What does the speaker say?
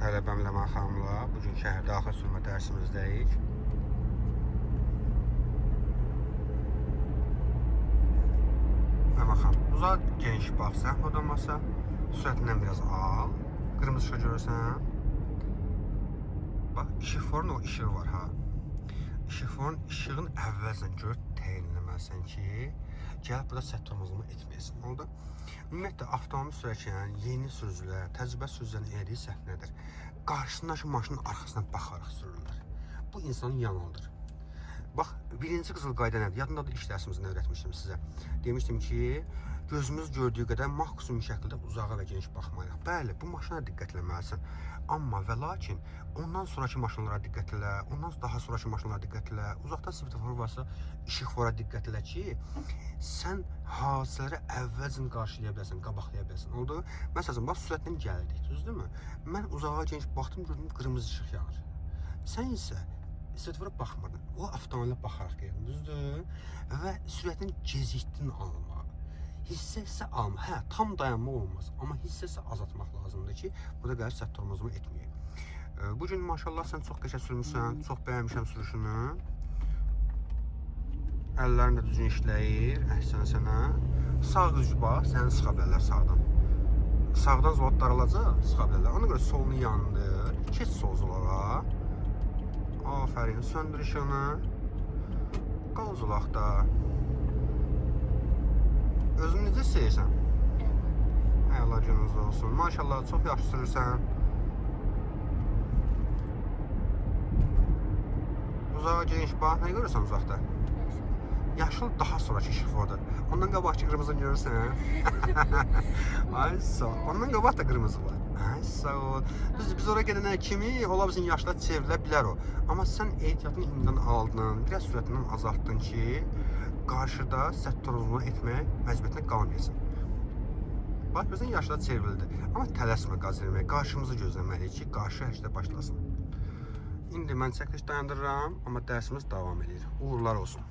Tələbəm Ləman xanımla bu gün şəhər daxil sürmə dərsimizdəyik. Ləman xanım, uzaq geniş bax, zəhmət olmasa, sürətindən biraz al. Qırmızı işıq görürsən. Bax, işıqforun o işığı var ha. İşıqforun işığın əvvəlcən gör təyinləməlisən ki, gəlib burada sərt tormozlama etməyəsən. Oldu? Ümumiyyətlə avtomobil sürərkən yeni sürücülər, təcrübəli sürücülərin elədiyi səhv nədir? Qarşısındakı maşının arxasına baxaraq sürürlər. Bu insanı yanıldır. Bax, birinci qızıl qayda nədir? Yadındadır ilk dərsimizdə öyrətmişdim sizə. Demişdim ki, gözümüz gördüyü qədər maksimum şəkildə uzağa və geniş baxmalıyıq. Bəli, bu maşına diqqət eləməlisən. Amma və lakin ondan sonrakı maşınlara diqqət elə, ondan daha sonrakı maşınlara diqqət elə, uzaqda svetofor varsa işıqfora diqqət elə ki, sən hadisələri əvvəlcən qarşılaya biləsən, qabaqlaya biləsən. Oldu? Məsələn, bax sürətlə gəldik, düzdürmü? Mən uzağa geniş baxdım, gördüm qırmızı işıq yanır. Sən isə svetofora baxmadın. O avtomobilə baxaraq geldin, düzdür? Və sürətini gecikdin almağa. Hissə-hissə alma. Hə, tam dayanmaq olmaz, amma hissə-hissə azaltmaq lazımdır ki, burada gəlib sərt tormozlama etməyək. Bu gün maşallah sən çox qəşəng sürmüsən, çox bəyənmişəm sürüşünü. Əllərin də düzgün işləyir. Əhsən sənə. Sağ düz bax, səni sıxa bilərlər sağdan. Sağdan zolaq daralacaq, sıxa bilərlər. Ona görə solunu yandır. Keç sol zolağa. Afərin, söndür işığını. Qal zolaqda. Özünü necə hiss edirsən? Əla gününüz olsun. Maşallah, çox yaxşı sürürsən. Uzağa geniş bax, nə görürsən uzaqda? Yaşıl daha sonrakı işıqfordur. Ondan qabaqki qırmızını görürsən? Ay sağ ol. Ondan qabaq da qırmızı var. Ay sağ ol. Düz biz ora gedənə kimi ola bilsin yaşla çevrilə bilər o. Amma sən ehtiyatını indidən aldın, biraz sürətindən azaltdın ki, qarşıda sərt tormozlama etmək məcburiyyətinə qalmayasan. Bax, görürsən yaşla çevrildi. Amma tələsmə qaz verməyə. Qarşımızı gözləməliyik ki, qarşı hərəkətə başlasın. İndi mən çəkiliş dayandırıram, amma dərsimiz davam edir. Uğurlar olsun.